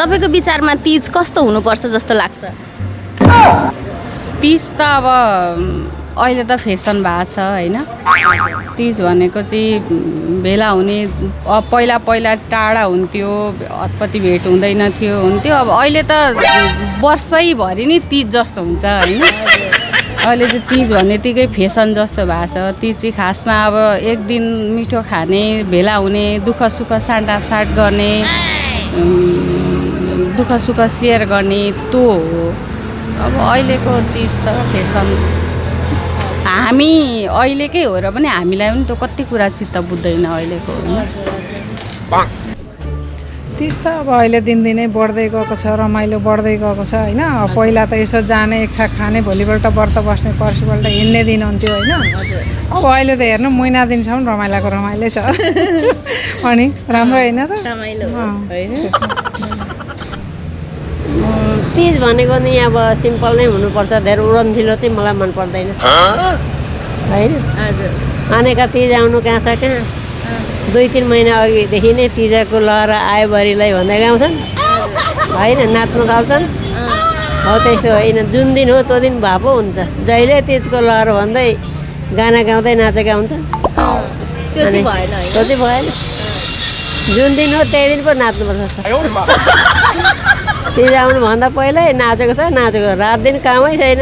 तपाईको विचारमा तीज कस्तो हुनुपर्छ जस्तो लाग्छ? तीज त अब अहिले त फेसन भएको छ हैन। तीज भनेको चाहिँ भेला हुने पहिला टाढा हुन्थ्यो, हतपति भेट हुँदैन हुन्थ्यो। अब अहिले त वर्षैभरि नै तीज जस्तो हुन्छ हैन। अहिले चाहिँ तीज भन्नेतिकै फेसन जस्तो भएको छ। तीज चाहिँ खासमा अब एक दिन मिठो खाने, भेला हुने, दुःख सुख साँटासाट गर्ने, दुःख सुख सेयर गर्ने त्यो हो। अब अहिलेको तीज त फेसन हामी अहिलेकै हो र पनि हामीलाई पनि त्यो कति कुरा चित्त बुझ्दैन अहिलेको होइन। तीज त अब अहिले दिनदिनै बढ्दै गएको छ, रमाइलो बढ्दै गएको छ होइन। पहिला त यसो जाने, एक छाक खाने, भोलिपल्ट व्रत बस्ने, पर्सिपल्ट हिँड्ने दिन हुन्थ्यो होइन। अब अहिले त हेर्नु महिना दिनसम्म रमाइलोको रमाइलै छ। अनि राम्रो होइन त? रमाइलो तीज भनेको नि अब सिम्पल नै हुनुपर्छ, धेरै उडनथिलो चाहिँ मलाई मन पर्दैन होइन। अनेका तीज आउनु कहाँ छ कहाँ, 2-3 महिना अघिदेखि नै तीजको लहर आयोभरिलाई भन्दै गाउँछन् होइन, नाच्न थाल्छन्। हो त्यस्तो होइन, जुन दिन हो त्यो दिन भए पो हुन्छ। जहिले तीजको लहर भन्दै गाना गाउँदै नाचेका हुन्छन्, त्यो चाहिँ भएन। जुन दिन हो त्यही दिन पो नाच्नुपर्छ। तीज आउनुभन्दा पहिल्यै नाचेको छ, रात दिन कामै छैन।